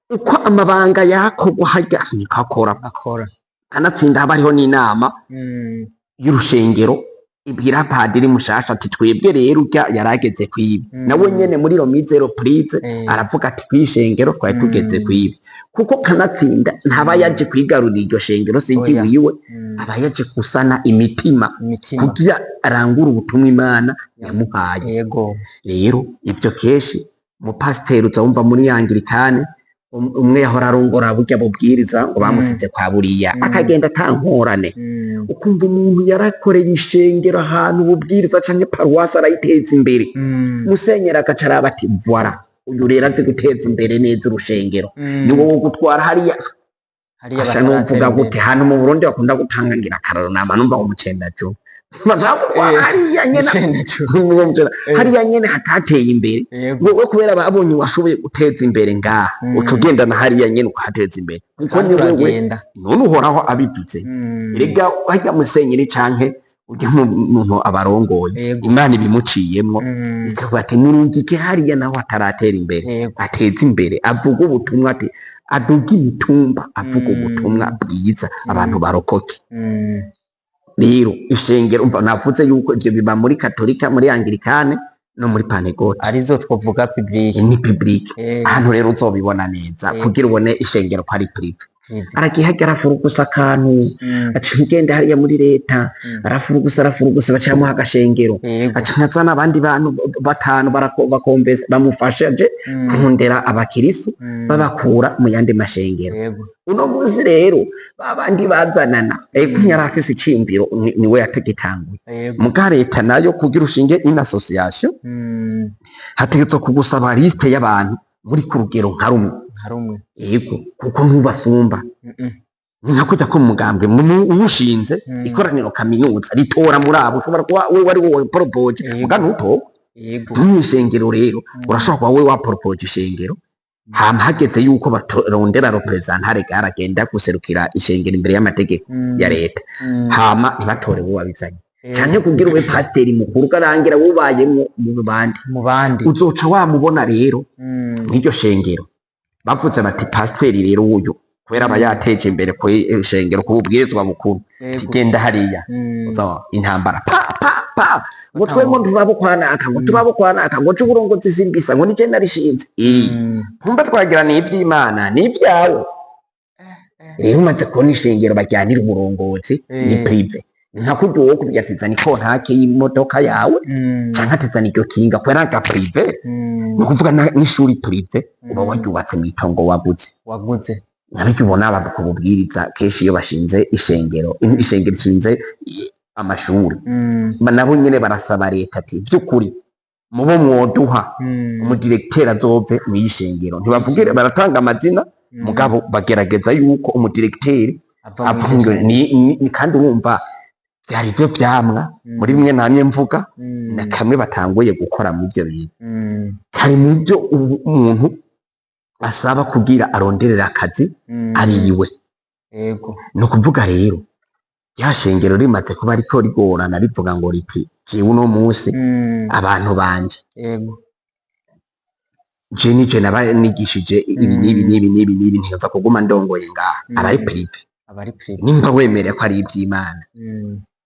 Uko amabanga yakorwa harya niko akora. Akora. Kanatsinda haba hariho n'inama y'urushengero. Ibwira padiri mushasha ati twebwe rero urya yarageze kwibi, nawe nyene muri remise reprise aravuga ati kwishengero twari tugeze kwibi, kuko kanatsinda ntaba yaje kwigarurira iryo shengero, si Oya. iwiwe, aba yaje gusana imitima Imitima. kugira arangure ubutumwa Imana yamuhaye. Rero ivyo kenshi umupasiteri uza wumva muri Anglikane, umwe yahora arongora burya bubwiriza ngo bamusize kwa buriya, akagenda atankorane. Ukumva umuntu yarakoreye ishengero ahantu ububwiriza canke paruwasi, arayiteza imbere, musenyeri agaca araba ati voilà, uyu rero azi guteza imbere neza urushengero, ni wowe gutwara hariya. Hariya Asha, bataratera novuga imbere. gute, hano mu Burundi bakunda gutanga ngira akararo, nama numva umucendacu bashaka gutwara hariya nyene. Umucendacu. Hariya nyene hatateye imbere. Wowe kubera babonye washoboye guteza imbere ngaha, uca ugenda na hariya nyene ukahateza imbere, kuko Kandi ni wewe. uragenda. None Uhoraho abivuze. Erega harya musenyeri canke urya muntu abarongoye, Imana ibimuciyemwo, ikavuga ati murungike hariya naho ataratera imbere, ateze imbere, avuga ubutumwa, ati aduga imitumba, avuga ubutumwa bwiza, abantu barokoke. Rero ishengero, umva, navuze yuko ivyo biba muri Katolika, muri Anglikane no muri Pantekote. Arizo twovuga public. Ni public. Ahantu rero uzobibona neza, kugira ubone ishengero ko ari privé, Privé. aragiye harya arafurugusa akantu, aca ngenda hariya muri leta, arafurugusa, arafurugusa, baca bamuha agashengero, aca nkazana abandi bantu batanu bakomvesa, bamufashe aje kurondera abakirisu, babakura mu yandi mashengero. Uno munsi rero babandi bazanana, eko yari afise iciyumviro, niwe yategitanguye. Muga leta nayo, kugira ushinge une association, hategetswe kugusaba liste y'abantu muri ku rugero nka rumwe. Nka rumwe. Yego, kuko ntubasumba. Ni nka kujya ko mugambwe uwushinze, ikoraniro kaminuza ritora muri abo, ushobora kuba wewe wari wowe proposé, muga ntutorwe. Mw'ishengero rero, urashobora kuba wewe waproposé ishengero, hama hageze yuko barondera représentant légal agenda guserukira ishengero imbere y'amategeko ya leta, hama ntibatore wowe wabizanye, canke kugira ube pasiteri mukuru ukarangira wubayemwo mu bandi. Mu bandi. Uzoca wamubona rero mw'iryo shengero bavuze bati pasiteri rero uyu, kubera aba yateje imbere ku ishengero ku bubwirizwa bukuru, genda hariya. Uza intambara pa pa pa, ngo twebwe turabukwanaka, ngo turabukwanaka, ngo c'uburongozi simbisa, ngo nije narishinze. Kumba twagira ni ivy'Imana, ni ibyawe. Rero umaze kubona ishengero bajyanira uburongozi, ni privé. Ni nka kurya uwo kubwira ati zana ikontake y'imodoka yawe, canke ati zana iryo kinga, kubera ga privé. Ni ukuvuga n'ishuri privé uba waryubatse mw'itongo waguze. Waguze. Nabyo ubona bakubwiriza kenshi iyo bashinze ishengero, ishengero ishinze amashuri, nabo nyene barasaba leta ati by'ukuri mubo mwoduha umudirekiteri azove mw'ishengero. Ntibavugire, baratanga amazina, mugabo bagerageza yuko umudirekiteri ava muri apunge iryo ni kandi urumva byari byo vyamwa muri bimwe namye mvuga, na kamwe batanguye gukora mu ivyo bintu, kari mu byo umuntu asaba kugira aronderera akazi abiwe. Ni ukuvuga rero rya shengero rimaze kuba riko rigorana, rivuga ngo riti jewe uno munsi abantu banje, je nije naba nigishije ibi n'ibi n'ibi n'ibi n'ibi, ntiyoza kuguma ndongoye ngaha. Aba ari privé. Aba ari privé. Nimba wemereye ko ari ivy'Imana,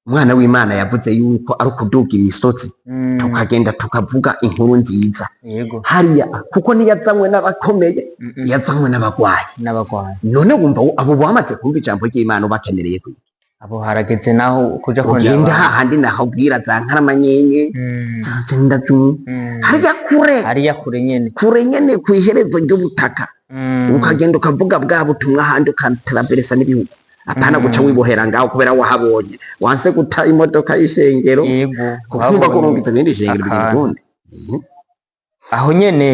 umwana w'Imana yavuze yuko ari ukuduga imisozi, tukagenda tukavuga inkuru nziza hariya, kuko ntiyazanywe n'abakomeye, yazanywe n'abagwayi. N'abagwayi. None wumva abo bamaze kumva ijambo ry'Imana ubakenereye kwiga? Abo harageze naho kuja kurondera Ugenda abantu. hahandi nahubwira za Nkaramanyenye, za Cendajuru, hariya kure. Hariya kure nyene. Kure nyene, kw'iherezo ry'ubutaka, ukagenda ukavuga bwa butumwa ahandi, ukataraveresa n'ibihugu, apana guca wibohera ngaho kubera wahabonye wanse guta imodoka y'ishengero, kuko urumva ko Wabonye urumvise ibindi shengero bigira akantu. ukundi. Aho nyene,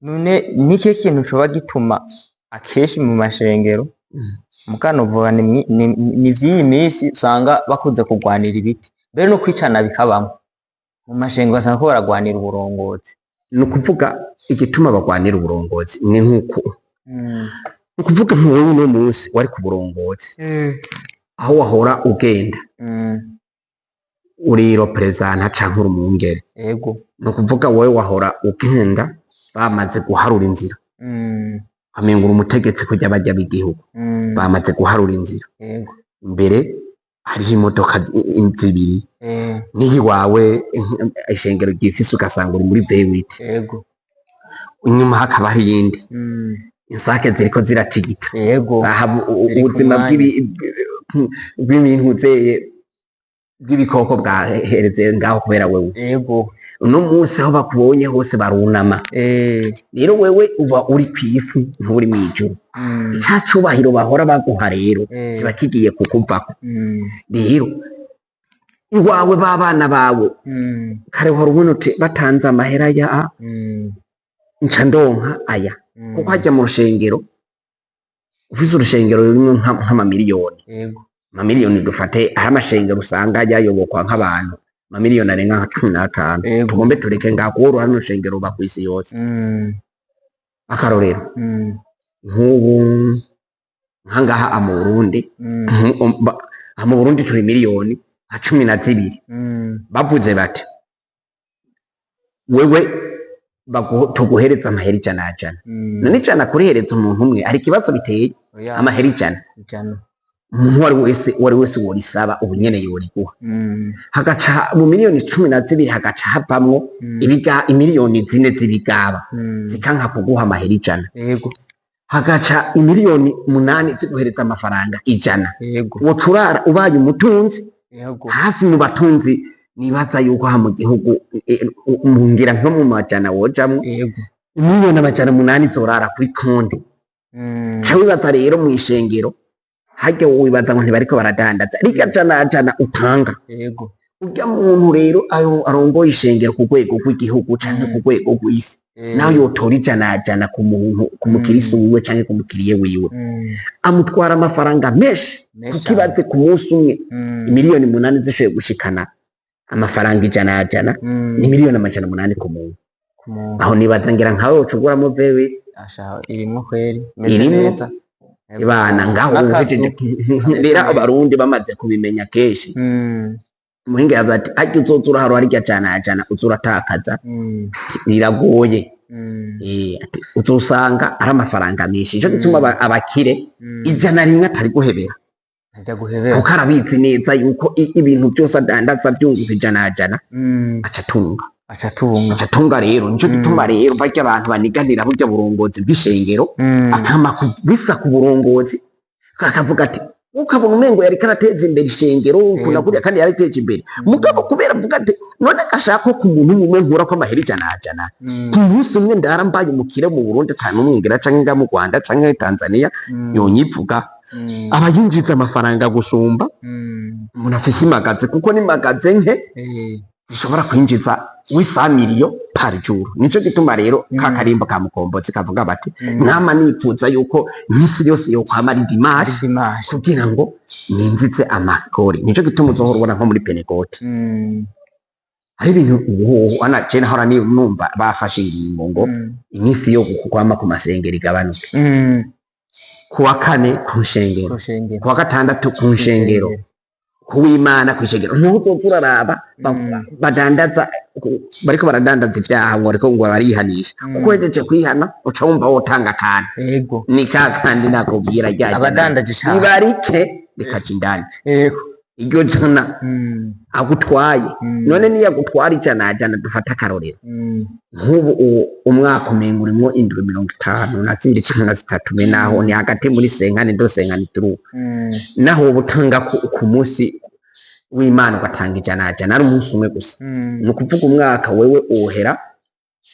none n'ikihe kintu coba gituma akenshi mu mashengero, mugano vuga ni vy'iyi minsi, usanga bakunze kurwanira ibiti, mbere no kwicana bikabamwo mu mashengero, ugasanga ko baragwanira uburongozi? Ni ukuvuga igituma bagwanira uburongozi ni nk'uko, ni ukuvuga nk'ubu uno munsi wari ku burongozi, aho wahora ugenda uri représentant canke uri umwungere, ni ukuvuga wowe wahora ugenda bamaze guharura inzira, ukamenga uri umutegetsi kurya bajya b'igihugu, bamaze guharura inzira. Mbere Hariho imodoka zibiri, niyo iwawe ishengero ryifise ugasanga uri muri V8, inyuma hakaba hari iyindi, insake ziriko ziratigita. Zahabu, Ziri ku ubuzima mwanya. bw'ibintu bw'ibikoko bwahereze ngaho kubera wewe. Uno munsi aho bakubonye hose barunama. Rero wewe uba uri kw'isi, nturi mw'ijuru. Ca cubahiro bahora baguha rero kiba kigiye kukuvako. Rero iwawe b'abana bawe, kare wahora ubona uti batanze amahera ya nca ndonka aya, kuko hajya mu rushengero ufise urushengero rurimwo nk'amamiliyoni, amamiliyoni dufate, aho amashengero usanga yayobokwa nk'abantu amamiliyoni arenga nka 15, tugombe tureke ngaho kuko uruhare n'urushengero ruba kw'isi yose. Akarorero, nk'ubu nkangaha mu Burundi, aha mu Burundi turi miliyoni nka 12. Bavuze bati wewe tuguhereza amahera ijana jana. None 100 kurihereza umuntu umwe hari ikibazo biteye? Oya. Amahera 100, 100. Umuntu uwari wese worisaba ubu nyene yoriguha. Hagaca mu miliyoni 12 hagaca havamwo imiliyoni 4 z'ibigaba, zikanka kuguha amahera 100. Hagaca imiliyoni 8 ziguhereza amafaranga 100. Wocurara ubaye umutunzi hafi mu batunzi nibaza yuko aha mu gihugu, ngira nko mu majana wojamwo, imiliyoni 800 zorara kuri konti. Ca wibaza rero mw'ishengero harya, wibaza ngo ntibariko baradandaza rirya jana jana utanga? Urya muntu rero arongoye ishengero ku rwego rw'igihugu canke ku rwego rw'isi, nawe yotora ijana jana ku muntu, ku mukirisu wiwe canke ku mukiriye wiwe, amutwara amafaranga menshi. Menshi. Kuko ibaze ku munsi umwe, imiliyoni 8 zishoboye gushikana amafaranga ijana jana, ni miliyoni 800 ku muntu. Ku muntu. Aho nibaza ngira nkawe woca uguramo vewe. Asha, irimwo kweri, imeze Irimwo. neza. Ibana ngaho. N'akazu. Uhejeje rero, abarundi bamaze kubimenya kenshi. Umuhinga yavuze ati harya uzoza uraharura harya jana jana uza uratakaza, biragoye. Ati uzosanga ari amafaranga menshi. Nico gituma abakire 100 atari guhebera, Ajya guhebera. kuko arabizi neza yuko ibintu byose adandaza vyunguka ijana jana, aca atunga. Aca atunga. Aca atunga. Rero nico gituma rero barya abantu baniganira burya burongozi bw'ishengero, akama bisa ku burongozi, akavuga ati ukabona umengo yariko arateza imbere ishengero ukunda kuriya, kandi yariteje imbere, mugabo kubera avuga ati none gashaka ko ku muntu umwe nkura ko amahera ijana jana, ku munsi umwe ndara mbaye umukire mu Burundi, ata n'umwe ngira canke nga mu Rwanda canke Tanzania yonyivuga, aba yinjiza amafaranga gusumba umuntu afise imagaze, kuko ni magaze nke zishobora kwinjiza w'isamiriyo par jour. Nico gituma rero ka karimbo ka Mukombozi kavuga bati nama nipfuza yuko imisi yose yokwama ari dimanche, Dimanche. kugira ngo ninzize amakori. Nico gituma uzohora ubona nko muri Pentecote hari ibintu ubu ana je nahora numva bafashe ingingo ngo iminsi yo kwama ku masengero igabanuke, kuwa kane ku nshengero, Ku nshengero. kuwa gatandatu ku nshengero, kuw'Imana ku ishengero. Ntuzoza uraraba badandaza, bariko baradandaza ivyaha ngo bariko ngo barihanisha, kuko uhejeje kwihana uca wumva wotanga akantu. Ni ka kandi nakubwira rya jana. Abadandaje cane. Nibarike rikaja indani iryo jana agutwaye. None niyo agutwara ijana jana, dufate akarorero, nk'ubu umwaka umenga urimwo indwi 52 canke na 3, me naho ni hagati muri cinquante-deux, 53, naho uba utanga ku munsi w'Imana ugatanga ijana jana, ari umunsi umwe gusa, ni ukuvuga umwaka wewe wohera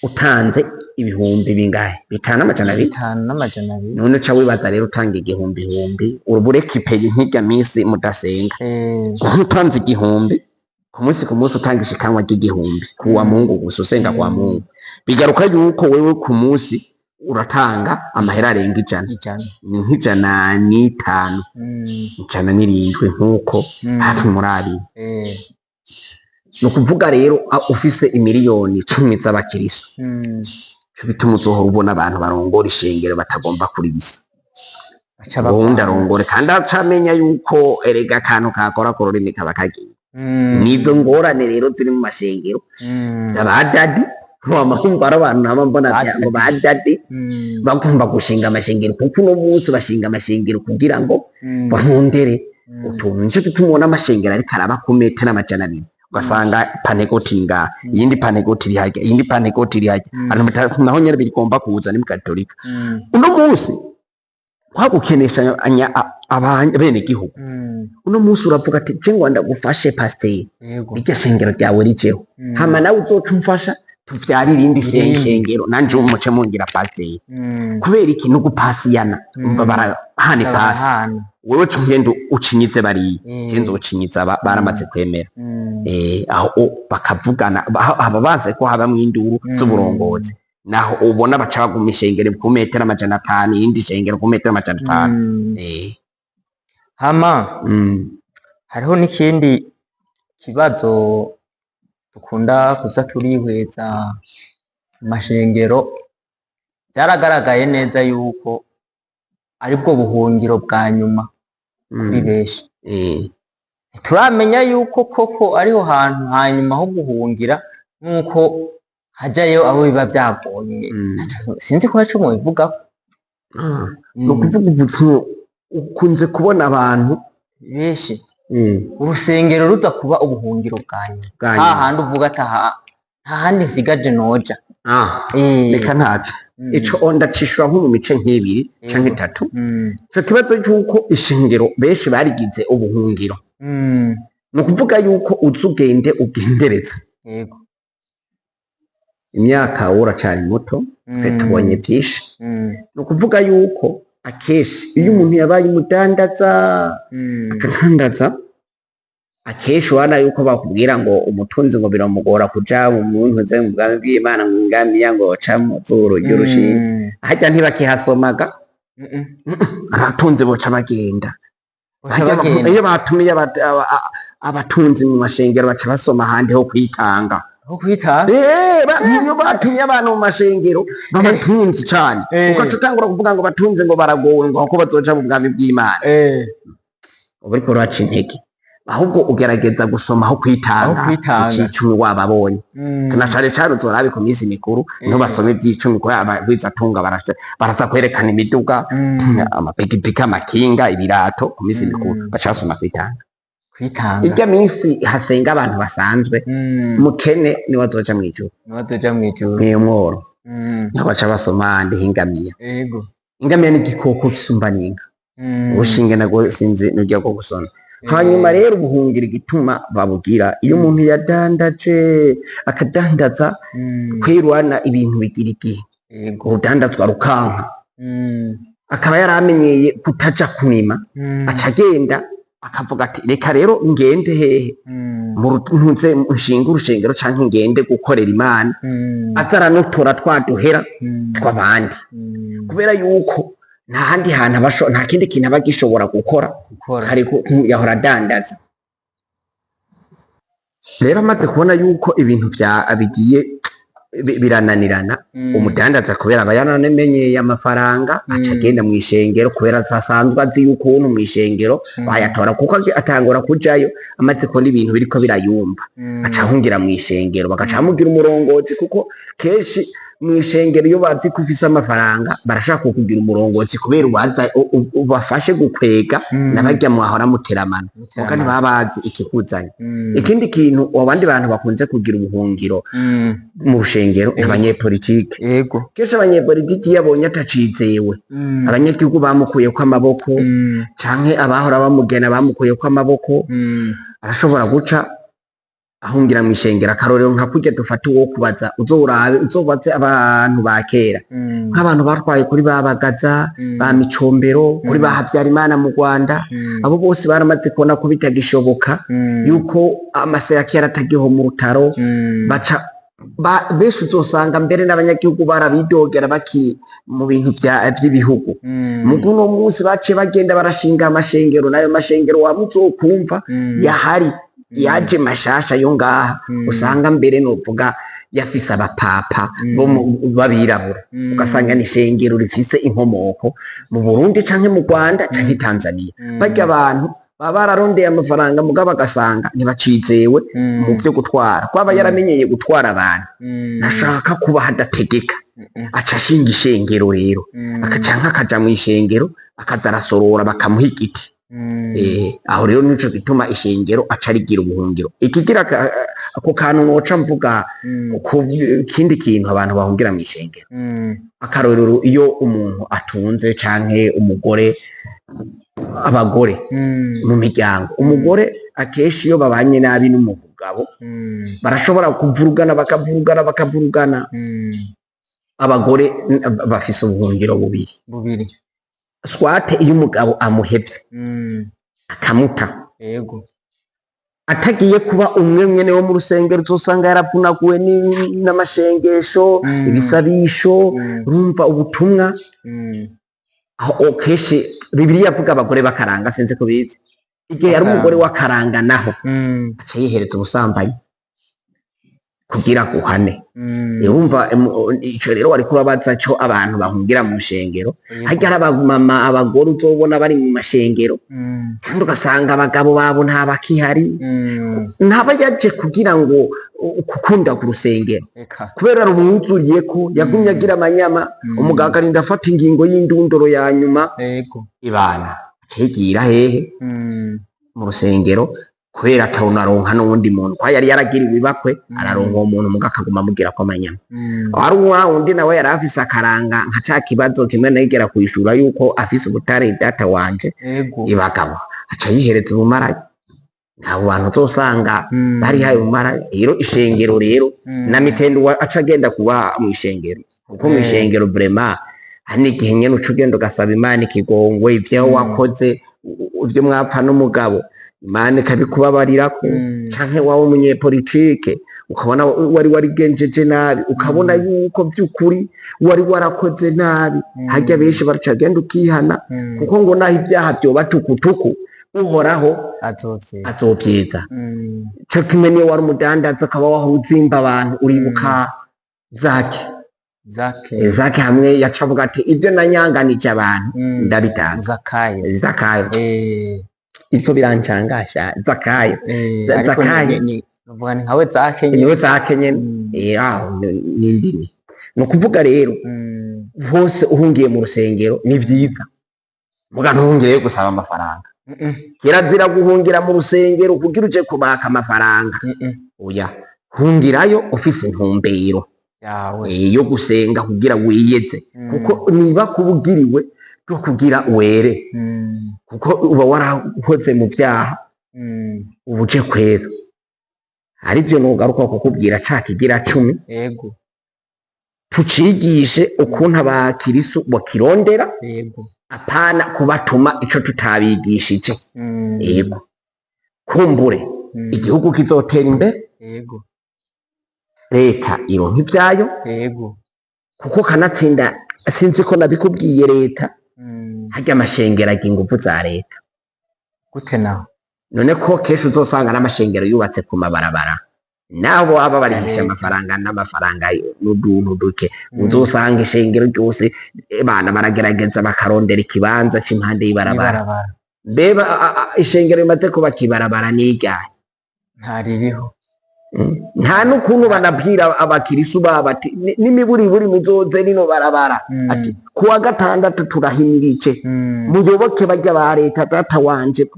utanze ibihumbi bingahe? 5200. 5200. None uca wibaza rero utanga igihumbi ihumbi, ubureka ipeye nk'irya minsi mudasenga, utanze 1000 ku munsi, ku munsi utanga ishikanwa ry'igihumbi kuwa Mungu gusa, usenga kwa Mungu, bigaruka yuko wewe ku munsi uratanga amahera arenga 100. 100. Ni nk'105, 107 nk'uko, hafi muri abiri. Ni ukuvuga rero ufise imiliyoni 10 z'abakiristo, ico gituma uzohora ubona abantu barongora ishengero batagomba kuribisa. Baca ubundi bagwana. Arongore kandi aca amenya yuko erega akantu kakora ku rurimi kaba kagiye. Nizo ngorane rero ziri mu mashengero, abadadi wamahumva ari abantu naba mbona ngo badadi bagomba gushinga amashengero, kuko uno munsi bashinga amashengero kugira ngo barondere. Utuntu nico gituma ubona amashengero ariko araba ku metero 200, ugasanga panegoti iri ngaha, iyindi panegoti iri harya, iyindi panegoti iri harya. Ahantu naho nyene bigomba kuza ni mu Katolika. Uno munsi kwagukenesha abenegihugu, uno munsi uravuga ati je ngo ndagufashe pasiteri, iryo shengero ryawe rijeho, hama nawe uzoca umfasha tuvyare irindi shengero, nanje umuce mungira pasiteri. Kubera iki? No gupasiyana. Umva, barahana ipasi. Barahana. Wewe ca ugenda ucinyize bariya, je nzocinyiza aba baramaze kwemera. Aho bakavugana, aba bazi ko habamwo induru z'uburongozi, naho ubona baca baguma ishengero ku metero 500, iyindi shengero ku metero 500. Hama hariho n'ikindi kibazo dukunda kuza turihweza mu mashengero. Vyaragaragaye neza yuko aribwo buhungiro bwa nyuma kuri benshi. Ntituramenya yuko koko ariho hantu hanyuma ho guhungira, nk'uko hajayo abo biba vyagoye. Sinzi ko haco mubivugako. Ni ukuvuga ubu ukunze kubona abantu benshi urusengero ruza kuba ubuhungiro bwa nyuma, Bwa nyuma. hahandi uvuga ati aha nta handi nsigaje noja. Reka ntaco. Ico ndacishura nko mu mice nk'ibiri canke itatu. Ico kibazo c'uko ishengero benshi barigize ubuhungiro, ni ukuvuga yuko uza ugende ugendereza. Imyaka wowe uracari muto, twe tubonye vyinshi. Ni ukuvuga yuko akenshi iyo umuntu yabaye umudandaza, akadandaza, akenshi ubona yuko bakubwira ngo umutunzi ngo biramugora kuja mu muntu mu bwami bw'Imana, ngo ingamiya ngo ca mu zuru ry'urushinge. Harya ntibakihasomaga. Abatunzi boca bagenda. Boca Harya bagenda. Iyo batumiye abatunzi mu mashengero, baca basoma ahandi ho kwitanga. Ho kwitanga. Iyo batumye abantu mu mashengero babatunzi cane, ugaca utangura kuvuga ngo batunze ngo baragowe, ngo kuko bazoja mu bwami bw'Imana, uba uriko uraca intege. Ahubwo ugerageza gusoma aho kwitanga. Aho kwitanga. Icicumi wababonye, na cane cane uzorabe ku minsi mikuru, niho basoma ivy'icumi, kubera abagwizatunga baraza kwerekana imiduga, amapikipiki, amakinga, ibirato. Ku minsi mikuru baca basoma kwitanga. Kwitanga. Irya minsi hasenga abantu basanzwe, mukene niwe azoja mw'ijuru. Niwe azoja mw'ijuru. Niyo mworo niho baca basoma ahandi h'ingamiya. Ingamiya ni igikoko gisumba n'inka. Urushinge narwo sinzi n'urya rwo gusona. Hanyuma rero ubuhungiro, igituma babugira, iyo umuntu yadandaje akadandaza, kwirwana ibintu bigira igihe, urudandazwa rukanka, akaba yaramenyeye kutaja kurima, aca agenda akavuga ati reka rero ngende hehe, mu ntuze nshinge urushengero canke ngende gukorera Imana, aza aranotora twa duhera tw'abandi, kubera yuko nta handi hantu nta kindi kintu aba agishobora gukora. Gukora. Ariko yahora adandaza. Rero amaze kubona yuko ibintu vya bigiye birananirana, umudandaza kubera aba yaranamenyeye amafaranga, aca agenda mw'ishengero, kubera asanzwe azi yukuntu mw'ishengero bayatora, kuko atangura kujayo amaze kubona ibintu biriko birayumva, aca ahungira mw'ishengero, bagaca bamugira umurongozi, kuko kenshi mw'ishengero iyo bazi ko ufise amafaranga barashaka kukugira umurongozi, kubera ubaza ubafashe gukwega n'abarya mwahora muteramana, muga ntibaba bazi ikikuzanye. Ikindi kintu abandi bantu bakunze kugira ubuhungiro mu rushengero ni abanyepolitike. Kenshi abanyepolitike iyo abonye atacizewe, abanyagihugu bamukuyeko amaboko, canke abahora bamugena bamukuyeko amaboko, arashobora guca ahungira mw'ishengero. Akarorero nka kurya dufata uwo kubaza, uzorabe uzobaze abantu ba kera, nk'abantu batwaye kuri ba Bagaza, ba Micombero, kuri ba Habyarimana mu Rwanda, abo bose baramaze kubona ko bitagishoboka, yuko amase ya kera atagiho mu rutaro, baca benshi uzosanga mbere n'abanyagihugu barabidogera baki mu bintu vy'ibihugu. Mugu uno munsi baciye bagenda barashinga amashengero, nayo mashengero waba uzokumva yahari yaje mashasha yo ngaha, usanga mbere novuga yafise abapapa bo b'abirabura, ugasanga ni ishengero rifise inkomoko mu Burundi canke mu Rwanda canke Tanzania. Barya abantu baba bararondeye amafaranga, mugabo bagasanga ntibacizewe mu vyo gutwara, kwaba yaramenyeye gutwara abantu, ntashaka kuba hadategeka, aca ashinga ishengero rero, akaca nk'akaja mw'ishengero akaza arasorora bakamuha igiti. Aho rero nico gituma ishengero aca rigira ubuhungiro. Ikigira ako kantu noca mvuga ku kindi kintu abantu bahungira mu ishengero, akarorero iyo umuntu atunze canke umugore, abagore mu miryango, umugore akenshi iyo babanye nabi n'umugabo barashobora kuvurugana, bakavurugana, bakavurugana. Abagore bafise ubuhungiro bubiri. Bubiri. Swate iyo umugabo amuhevye akamuta, atagiye kuba umwe mwene wo mu rusengero, uzosanga yaravunaguwe n'amashengesho, ibisabisho, urumva ubutumwa. Aho kenshi Bibiliya avuga abagore bakaranga, sinzi ko bizi igihe yari umugore w'akaranga, naho aca yihereza ubusambanyi kugira guhane. Urumva ico rero wariko urabaza co abantu bahungira mu nshengero. Harya hari abamama, abagore uzobona bari mu mashengero, kandi ugasanga abagabo babo ntabakihari, ntaba yaje kugira ngo gukunda ku rusengero, kubera rumwuzuriyeko yagumye agira amanyama. Umugabo akarinda afata ingingo y'indunduro ya nyuma, ibana acigira hehe? Mu rusengero, kubera atawunaronka n'uwundi muntu kwa yari yaragiriwe ibakwe. Araronka uwo muntu, muga akaguma amubwira ko amanyama. Wari wa wundi nawe yari afise akaranga nka ca kibazo kimwe nigera kwishura yuko afise ubutare data wanje. Ibagabo aca yihereza ubumaraya. Abo bantu uzosanga barihaye ubumaraya. Rero ishengero rero na mitendo aca agenda kuba mw'ishengero, kuko mw'ishengero vraiment hari n'igihe nyene uca ugenda ugasaba Imana ikigongwe ivyo wakoze, ivyo mwapfa n'umugabo, Imana ikabikubabarirako. Canke wawe umunyepolitike ukabona wari warigenjeje nabi, ukabona yuko vy'ukuri wari warakoze nabi. Harya benshi baraca agenda ukihana, kuko ngo naho ibyaha vyoba tukutuku, Uhoraho azovyiza. Azovyiza. Co kimwe niyo wari umudandaza, ukaba wahora uzimba abantu, uribuka Zake? Zake. Zake hamwe yaca avuga ati ibyo nanyanganije abantu ndabitanze. Zakayo. Zakayo. Iriko birancangasha, Zakayo. Ariko Zakayo. Novuga ni nkawe Zake nyene. Niwe Zake nyene. Aho ni indimi. Ni ukuvuga rero hose uhungiye mu rusengero ni vyiza, muga ntuhungireyo gusaba amafaranga. Kirazira guhungira mu rusengero kugira uje kubaka amafaranga. Oya, hungirayo ufise intumbero yawe yo gusenga kugira wiyeze, kuko niba kubugiriwe rwo kugira were, kuko uba warahoze mu vyaha, uba uje kwera. Arivyo nogaruka kukubwira ca kigira cumi, tucigishe ukuntu abakirisu bakirondera, apana kubatuma ico tutabigishije. Yego, kumbure igihugu kizotera imbere, leta ironka ivyayo, kuko kanatsinda sinzi ko nabikubwiye, leta harya amashengero agira inguvu za leta. Gute naho? None ko kenshi uzosanga n'amashengero yubatse ku mabarabara, nabo baba barihisha Leta. amafaranga n'amafaranga n'utuntu duke. Uzosanga ishengero ryose bana baragerageza bakarondera ikibanza c'impande y'ibarabara. Ibarabara. Mbeba ishengero rimaze kuba kibarabara n'iryahe? Ntaririho. Nta n'ukuntu banabwira abakirisu babo ati "N'imiburiburi muzoze rino barabara," ati kuwa gatandatu turahimirije, muyoboke barya ba leta data wanje,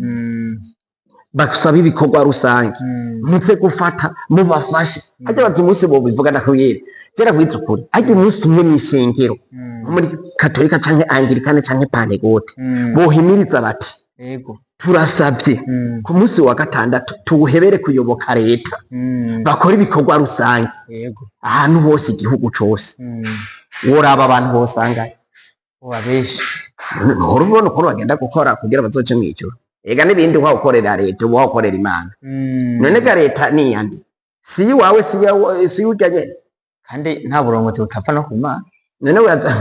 basaba ibikorwa rusange, muze gufata mubafashe. Harya baza umunsi bobivuga, ndakubwira kera kwitsa ukuri, harya umunsi umwe mw'ishengero nko muri Katolika canke Anglikane canke Pantegote bohimiriza bati turasavye ku munsi wa gatandatu tuwuhebere kuyoboka leta, bakora ibikorwa rusange ahantu hose, igihugu cose, woraba abantu bosangayo. Uba benshi. Ntuhora ubona ukuntu bagenda gukora kugira bazoje mw'ijuru. Ega n'ibindi uha ukorera leta, uba ukorera Imana. None ga leta ni iyande? Si iwawe, si iy'urya nyene? Kandi nta burongozi butapfa no ku Mana. None uraza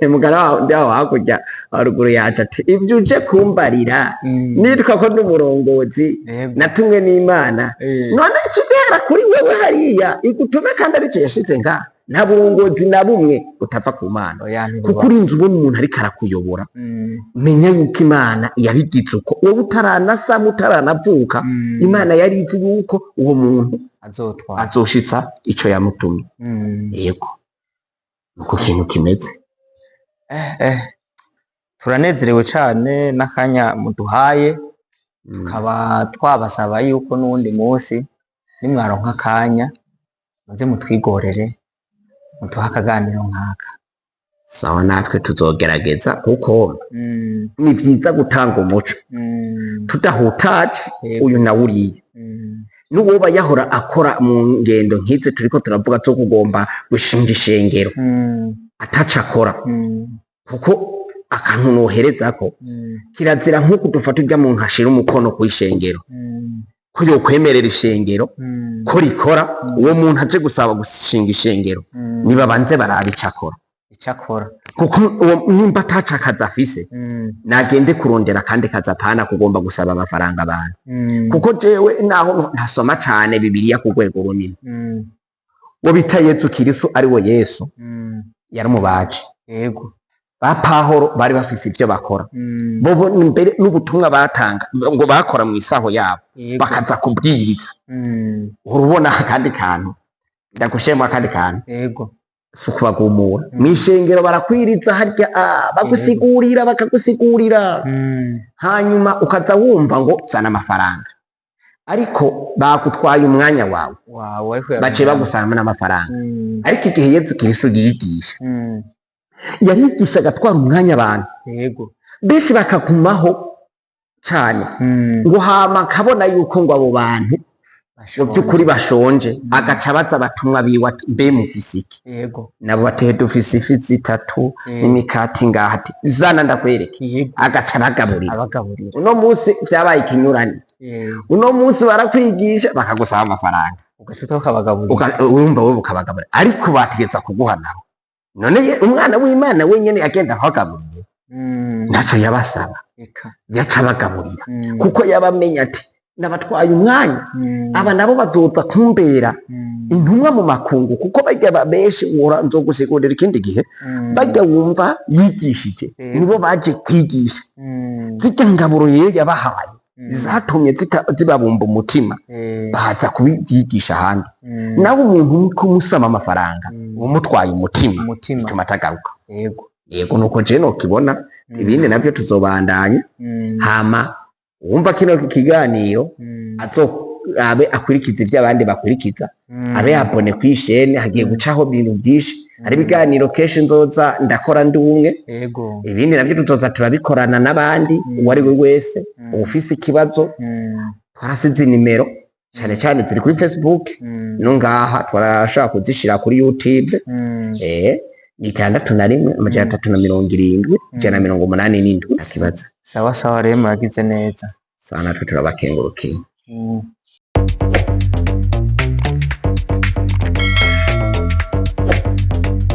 mugara wawe ndi aho hakurya haruguru yacu ati ibyo uje kumbarira, nitwa ko n'umurongozi natumwe n'Imana. None ikigera kuri wewe hariya igutume, kandi aricyo yashize ngaha. Nta burongozi na bumwe butava ku Mana, Oya, kuko ntibubaho. urinze ubona umuntu ariko arakuyobora, menya yuko Imana yabigize uko. Wowe utaranasama, utaranavuka, Imana yari izi yuko uwo muntu azotwara, azoshitsa ico yamutumye. Yego, nuko kintu kimeze. Turanezerewe cane n'akanya muduhaye. Tukaba twabasaba yuko n'uwundi munsi nimwaronka akanya muze mutwigorere, muduhe akaganiro nkaka. Sawa, natwe tuzogerageza kuko ni vyiza gutanga umuco tudahutaje uyu nawe uriya. N'uwoba yahora akora mu ngendo nk'izi turiko turavuga zo kugomba gushinga ishengero ataco akora, kuko akantu noherezako kirazira nk'uko dufata urya muntu ashira umukono kw'ishengero ko yokwemerera ishengero ko rikora, uwo muntu aje gusaba gushinga ishengero nibabanze barabe ico akora, Icakora, kuko uwo nimba ataco akazi afise nagende kurondera akandi kazi, apana kugomba gusaba amafaranga abantu. Kuko jewe naho ntasoma cane Bibiliya ku rwego runini, uwo bita Yezu Kirisu ari we Yesu yari umubaji. Ba Pahoro bari bafise ivyo bakora, bobo mbere n'ubutumwa batanga ngo bakora mu isaho yabo bakaza kubwiriza. Urubona akandi kantu ndagushemwa, akandi kantu si ukubagumura mw'ishengero, barakwiriza harya bagusigurira bakagusigurira, hanyuma ukaza wumva ngo zana amafaranga, ariko bagutwaye umwanya wawe, Wawe ariko baciye bagusaba n'amafaranga. Ariko igihe Yezu Kristo yigisha, yarigisha agatwara umwanya abantu benshi bakagumaho cane, ngo hama akabona yuko ngo abo bantu mu by'ukuri bashonje, agaca abaza abatumwa biwe ati mbe mufise iki? Nabo batehe dufise ifi zitatu n'imikati ngaha, ati zana ndakwereke. Agaca abagaburira. Abagaburira. Uno munsi vyabaye ikinyurane. Uno munsi barakwigisha bakagusaba amafaranga, Ugaca ukabagaburira. Urumva wewe ukabagaburira, ariko bategeza kuguha nabo. None umwana w'Imana wenyene yagenda abagaburiye, ntaco yabasaba, yaca abagaburira, kuko yabamenya ati nabatwaye umwanya, aba nabo bazoza kumbera intumwa mu makungu, kuko barya benshi wora nzogusigurira ikindi gihe, barya wumva yigishije nibo baje kwigisha. Zirya ngaburo rero yabahaye zatumye zibabumba umutima, baza kubigisha ahandi. Nawe umuntu uriko umusaba amafaranga umutwaye umutima, Umutima. bituma atagaruka. Yego, nuko je nokibona. Ibindi navyo tuzobandanya. Hama uwumva kino kiganiro azorabe akurikiza ivyo abandi bakurikiza, abe abonné kw'ishene, hagiye gucaho ibintu byinshi, hari ibiganiro kenshi nzoza ndakora ndi umwe. Ibindi navyo tuzoza turabikorana n'abandi. Uwo ari we wese uwufise ikibazo, twarasize inimero cane cane ziri kuri Facebook, no ngaha twarashaka kuzishira kuri YouTube. Ni 61 370 187. Nta kibazo. Sawa sawa rero, muragize neza. Sawa, natwe turabakengurukiye.